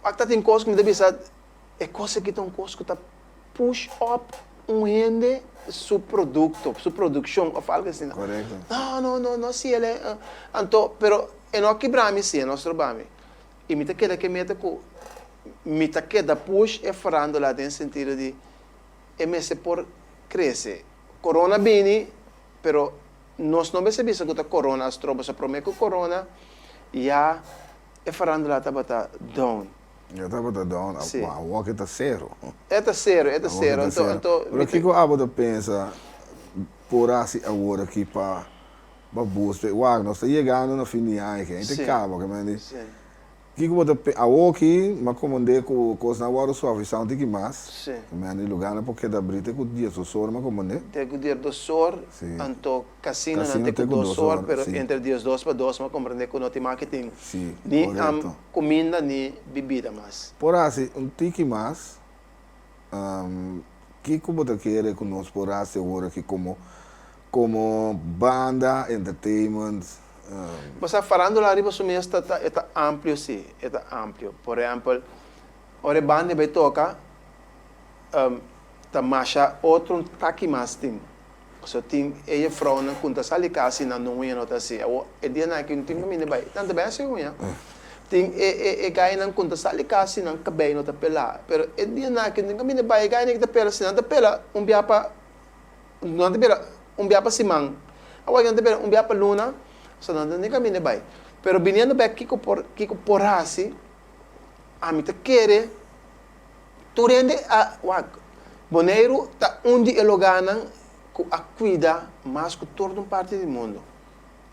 Wak ta tin kos ku mi ta bisa e kos aki ta un kos ku ta push up un hende su produkto, su produkshon òf algu asina. Korekto. No, no, no, no hasi el e. Anto, pero e no a kibra mi si, e no a stroba mi. I mi ta keda ku e meta ku mi ta keda push e farándula den sentido di e mester por crece. Corona bini, pero nos no mester bisa cu ta corona a stroba, so prome cu corona ya e farandula tabata down. Ya tabata down, Si. awor ke ta cero. E ta cero, e ta Awor ke cero. ta Anto, cero. anto Pero kico abo ta pensa por haci awor aki pa pa boost e? Wak, nos ta yegando na fin di aña aki, ainda Si. caba, ke men di. Si. Kiko bo ta pe awoki m'a komand'é ku kosnan a wòrdu suavisá un tiki mas. Sí. Mi a lugánan por keda abrí te ku diesdos or m'a komand'é. Te ku diesdos or, Sí. anto kasinonan Kasino te ku te ku dos dos or, or, pero sí. entre diesdos pa dos m'a komprendé ku no tin mas ke tin Sí, ni korekto. kuminda ni bibida mas. Por hasi un tiki mas, kiko bo ta kere ku nos por hasi awor aki komo komo banda, entertainment? Bo sa farándula riba su mes ta ta e ta amplio si, e ta amplio. Por ehèmpel, ora e banda bai toka, ta masha otro un taki mas tin. So tin e jefrounan ku ta sali kas i nan no huña no ta hasi. Awor e dianan aki no tin kaminda bai. Nan ta bai hasi huña. Tin e e e gainan ku ta sali kas i nan kabei no ta pelá. Pero e dianan aki no tin kaminda bai. E gainan ki ta pela si nan ta pela un bia pa nan ta pela un bia pa siman. Awor nan ta pela un bia pa luna. So nan ta tin kaminda bai. Pero biniendo bek kiko por kiko por hasi ami ta kere. Tur hende a wak. Boneiru ta un di e logánan ku a kuida mas ku tur otro parti di mundu.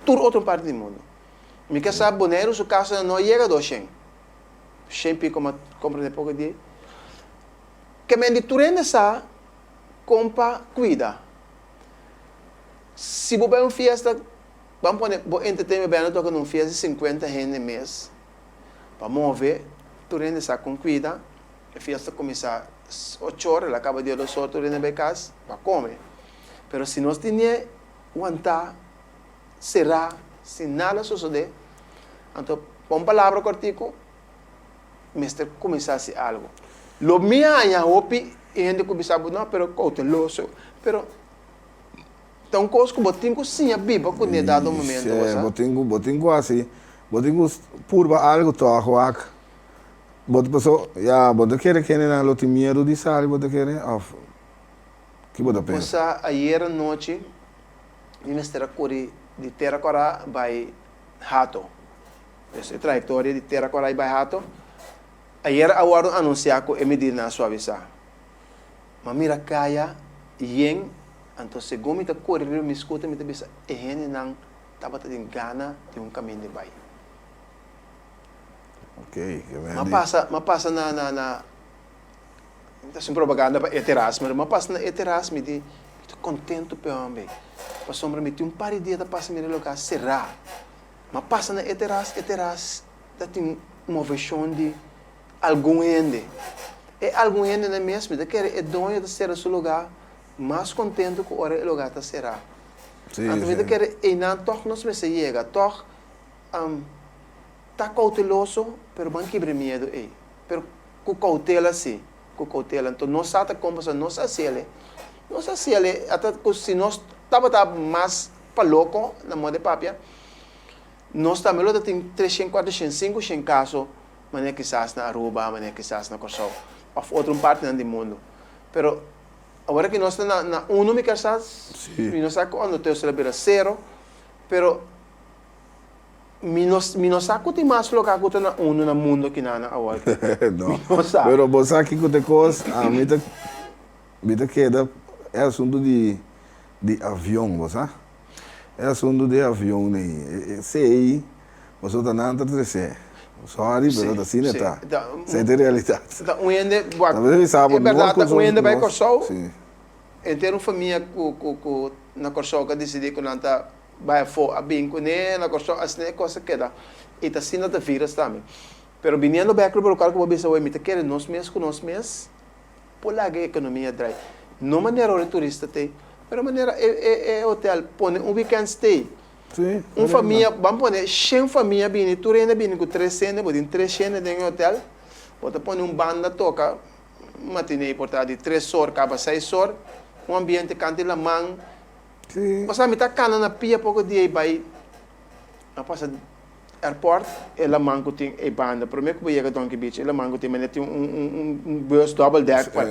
Tur otro parti di mundu. Mi ke sa Boneiru su kasonan no a yega doshen. Shen piko m'a komprendé poko di ei. Ke men di tur hende sa kon pa kuida. Si bo bai un fiesta, ban pone bo entertainment band a toka na un fiesta di sinkuenta hende mes. Pa move, tur hende sa kon kuida. E fiesta kuminsá ocho ora, el a kaba dia dos ora, tur hende bai kas pa kome. Pero si nos tene wantá, será, sin nada sosodé, anto pa un palabra kòrtiku, mester kuminsá hasi algu. Lo mi haña hopi hende ku bisa bo, no, pero kouteloso, pero Ta un kos ku bo tin ku siña biba kuné dado momento, bo sa. Bo tin ku, bo tin ku hasi, bo tin ku purba algu tòg wak. Bo ta paso, ya, bo ta kere kendenan lo tin miedu di sali, bo ta kere, òf ki bo ta Bo pensa? sa, ayer anochi mi mester a kuri di Tera Kòrá bai Hato. Pues e trayektoria di Tera Kòrá i bai Hato, ayer a wòrdu anunsiá ku e medidanan a suavisá. M'a mira kaya yen, anto segun mi ta kore riba mi skuter mi ta bisa e hendenan tabata den gana di un kaminda bai. M'a pasa, m'a pasa na, na, na, mi ta hasi un propaganda pa e teras, pero m'a pasa na e teras mi di, mi ta kontentu p'e homber, pasobra mi tin un par di dia ta pasa mira e loka será. M'a pasa na e teras, e teras ta tin moveshon di. Algun hende. E algun hendenan mes mi ta kere e doño ta sera su lugá mas kontentu ku ora e lugá ta será. Anto mi ta kere einan tòg nos mester yega, tòg ta kouteloso pero ban kibra e miedu ei. Pero ku koutela si, ku koutela. Anto nos sa ta kon pasobra nos a hasiel e. Nos a hasiel e ata ku si nos tabata mas pa loko na moda di papia, nos tambe lo ta tin treshen, kuatershen, sinkushen kaso manera kisas na Aruba, manera kisas na Kòrsou òf otro partinan di mundu. Pero awor ki nos ta na na uno mi kier sa, mi no sa ku ondertussen a bira sero, pero mi no mi no sa ku tin mas loka ku ta na uno na mundu akinan awor. No. Mi no sa. Pero bo sa kiko ta e kos, ami ta mi ta keda e asuntu di di avion, bo sa. E asuntu di avion ei, esei pasobra ta nan ta tres'é. Sorry, pero ta asina e ta. Esei ta e realidat. Ta un hende, wak, e bèrdat ta un hende bai Kòrsou, henter un famia ku ku ku na Kòrsou ku a disidí ku nan ta bai afó a bin kuné na Kòrsou, asina e kos a keda. I ta asina ta vírus tambe. Pero biniendo bèk riba lokual ku bo a bisa awor, mi ta kere nos mes ku nos mes. Por laga e ekonomia drai. No manera ora e turista t'ei, pero manera e e e hotel pone un weekend stay. Un famia, ban pone shen famia bini, tur hende bini ku tres hende, bo tin tres hende den e hotel, bo ta pone un banda toka matinee por ta di tres or kaba seis or, un ambiente kanta di laman. Pasobra mi ta kana na pia poko dia i bai, a pasa. Airport e laman ku tin e banda prome ku bo yega Donkey Beach e laman ku tin manera tin un un un bus double deck pa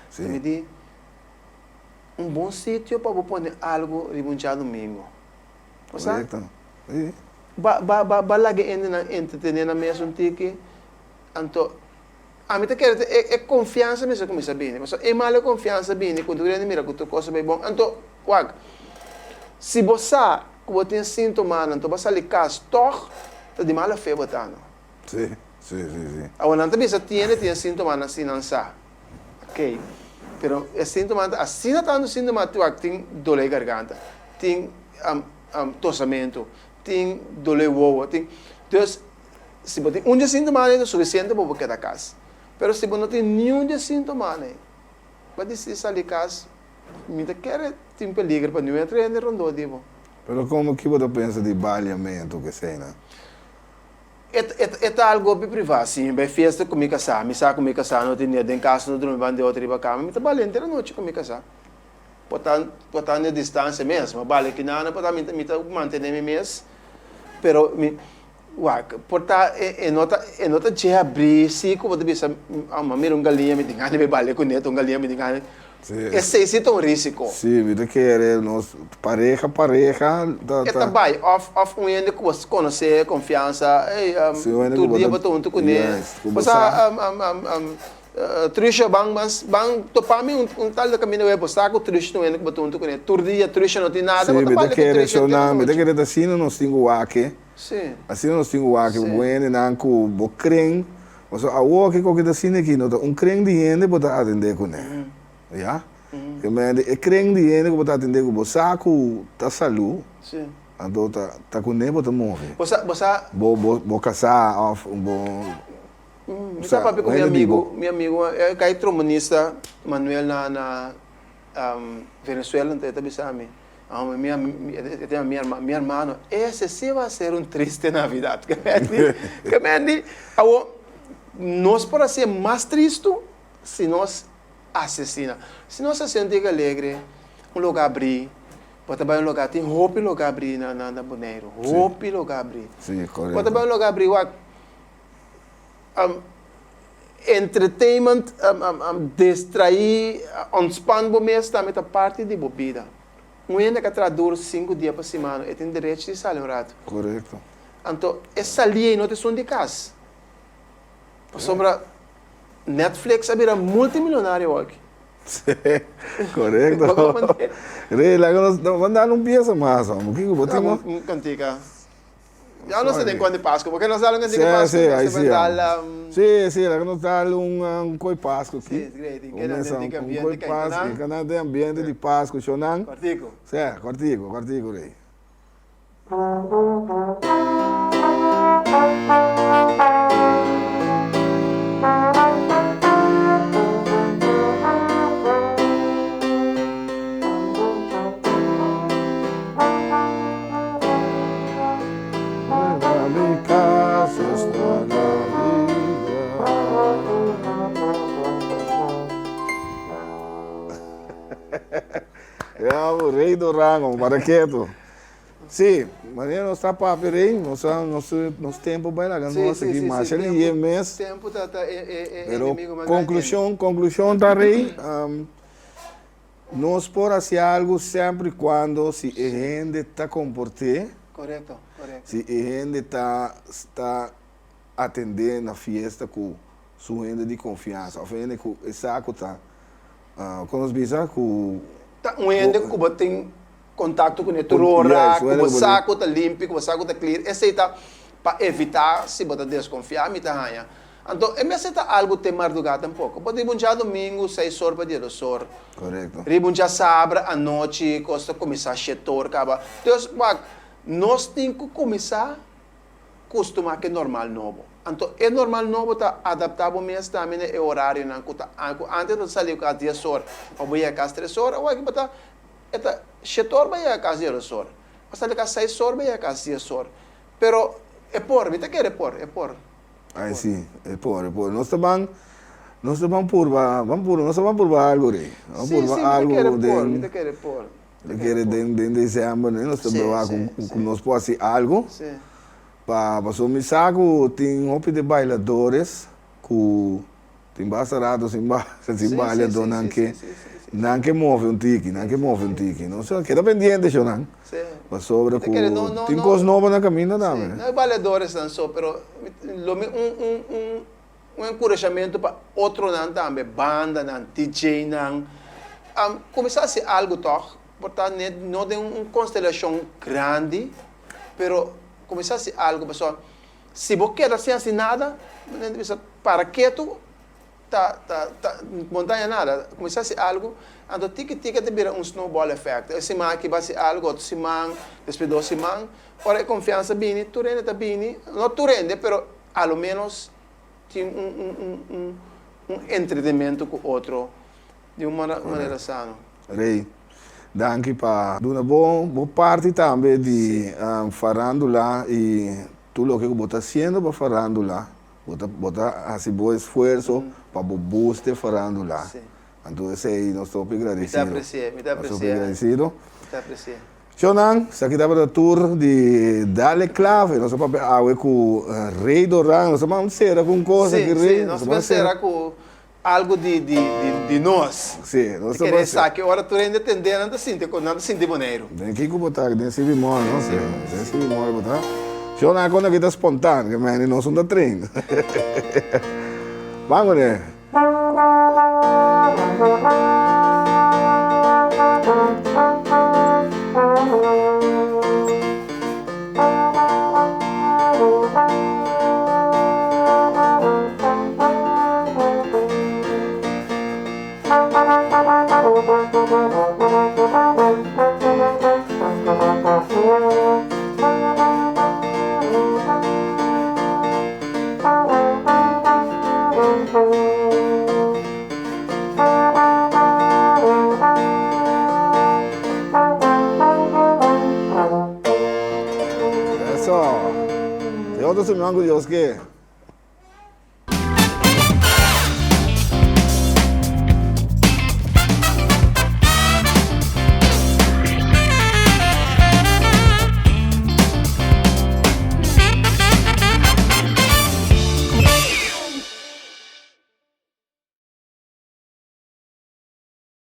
Si. Mi di un bon sitio pa bo pone algu riba un djadumingu bo sa Korekto si. Ba ba ba ba laga e hendenan entretene nan mes un tiki anto ami ta kere e e konfiansa mester kuminsa bini pasobra e mal e konfiansa bini ku tur hende mira ku tur kos a bai bon anto wak si bo sa Ku bo tin síntomanan, anto bo a sali kas tòg, ta di mala fe bo ta, no? Sí, sí, sí, sí. Awor nan ta bisa tiende tin e síntomanan si nan sa. Oké. Pero e síntomanan ta asina tantu síntoma wak tin dolé di garganta, tin tosamentu, tin dolé wowo, tin. Dus, si bo tin un di e síntomanan ei ta sufisiente pa bo keda kas. Pero si bo no tin niun di e síntomanan ei, bo a disidí sali kas. Mi ta kere tin peliger pa niun otro hende rondó di bo. Pero komo ki bo ta pensa di baliamentu ku eseinan? E e ta algo hopi privá. Si mi bai fiesta ku mi kasá, mi sa ku mi kasá no tin dia den kas, no drumi banda di otro riba kama, mi ta balia henter anochi ku mi kasá. Por ta por ta na distancia mes, ma bale kinana por ta mi mi ta mantene mi mes, pero mi wak por ta e no ta e no ta dje abri si ku bo ta bisa mi a mira un galiña mi tin gana di bai bale kuné un galiña mi tin gana esei si ta un risiko. Si, mi ta kere nos pareha pareha ta E ta bai òf òf un hende ku bo konosé konfiansa ey tur dia bo ta huntu kuné bo sa Trisha ban ban ban topa mi un un tal de caminda web bo sa cu Trisha ta un hende cu bo ta hunto cune tur dia Trisha no tin nada Sí, bo ta mi ta papia cu kere Trisha show henter nan, mi ta anochi. kere ta asina nos tin cu wak e. Sí. Asina nos tin cu wak e, Sí. bo hendenan cu bo kren, pasobra awor kico ki ta asina aki no ta un kren di hende bo ta atende cune, ya. Ke mende e kren di hende cu bo ta atende cu bo sa cu ta salu, Sí. anto ta ta cune bo ta move. Bo sa bo sa. Bo bo bo casa of bo. Mi ta papia ku mi amigu, mi amigu e kai trombonista Manuel na na Venezuela, enton e ta bisa mi, mi e ta yama mi hermano, mi hermano ese si va a ser un triste navidad, ke men di, ke men di, awor nos por hasié mas tristu si nos asesina, si nos hasié un tika alegre, un loke abrí, bo ta bai un loke, tin hopi loke abrí na na Boneiru, hopi loke abrí, bo ta bai un loke abrí wak. Entertainment, distraí, ontspan bo mes tambe ta parti di bo bida. Un hende ka traha duru sinku dia pa simana, e tin derecho di sali un ratu. Korekto. Anto e salí ei no ta esun di kas. Pasobra Netflix a bira multimilionario awor aki. Korekto. Rey, laga nos, nos a dal un piesa mas, hombre. Kiko bo tin? Un kantika. Ya no sé den cuan di Pascu, porque nos dal un cantica Pascu, Sí, nos ahí ta sí. dal, um, Sí, sí, laga nos dal un, un coi Pascu aquí. Sí, great. Un Ke nan mesa, den un ambiente coi kai Pascu, nan. ke nan den ambiente di Pascu, shonan. Cortico. Sí, cortico, cortico rey. Ya, rey Durango, para keto. Sí, manera nos ta papia rey, nos a, nos, nos tempo bai laga nos aki masha liye mes. Tempo ta ta e e e Pero enemigo mas grandi. conclusion, conclusion ta rey, Nos por haci algo semper y cuando si e hende ta comporté, Correcto, correcto. si e hende ta ta atendé na fiesta cu su hende di confiansa of hende cu e sa cu ta, con nos bisa cu. Ta un hende cu bo tin contacto cune tur ora, cu bo sa cu ta limpi, cu bo sa cu ta clear, esey ta pa evita si bo ta desconfia, mi ta haña. Anto e mester ta algu te mardugá tampoco. Bo riba un djadomingu seis or pa diesdos or. Korekto. Riba un djasabra anochi kos ta kuminsá shete or kaba. Dus wak, nos tin ku kuminsá kustumá ku e normal nobo. Anto e normal nobo ta adaptá bo mes tambe na e orarionan ku ta ku antes bo ta sali kas dies or pa bo yega kas tres or, awor aki bo ta e ta shete or bo yega kas diesdos or. Bo sali kas seis or bo yega kas dies or. Pero e por, mi ta kere e por, e por. Ay si, e por, e por. Nos ta ban, nos ta ban purba, ban purba, nos ta ban purba algo rei. Ban Sí, purba sí, mi ta algo kere por, den, mi ta kere por. mi ta kere den, den december, nos ta Sí, proba sí, ku, sí. ku nos por hasi algo. Sí. Pa, pasobra mi sa ku tin hopi de bailadores ku Tin basta rato sin ba sin Sí, balia sí, do sí, nan sí, ke sí, sí, sí, sí. nan ke move un tiki, nan ke move un tiki. No so keda pendiente shonan. Sí. Pasobra Mi ta ku kere no, no, tin no. kos nobo na kaminda Sí, tambe. no e bailadores nan so, pero mi lo mi un un un un enkurashamentu pa otronan tambe, bandanan, DJ-nan, kuminsá hasi algu tòg, por ta net no den un konstelashon grandi, pero kuminsá hasi algu pasobra Si bo keda sin hasi nada, bo ta bisa para ketu ta ta ta bo no ta haña nada. Kuminsá hasi algu, anto tiki tiki ta bira un snowball effect. E siman aki bo hasi algu, otro siman, despues dos siman. Ora e konfiansa bini, tur hende ta bini, no tur hende, pero a lo menos tin un un un un un entretenimento ku otro di un manera sano. Rey, danki pa duna bo bo parti tambe di farandula y tur loke cu bo ta haciendo pa farandula. Bo ta bo ta haci bo esfuerzo pa bo boost e farandula. Anto esei nos ta hopi Mi ta gradesido. apresi'é, mi ta Nos ta hopi apresi'é. gradesido. Mi ta apresi'é. Shownan, esaki tabata tur di Dale Clave. Nos a papia awe ku Rey Doran. Nos a ban sera ku un kos Sí, aki, Rey. sí, Nos nos a a ban ban sera. sera ku algu di, di, di, di nos. Sí, nos Mi ta kere ban sera. esaki ora tur hende tendé, nan ta sinti, nan ta sinti Boneiru. Den kiko bo ta? Den Civi Mall, no? Sí, den Civi Mall bo ta. Shownan, e kos aki ta spontan, ke meni nos no ta train. Ban kuné. Eso. Te otro siman ku Dios ke.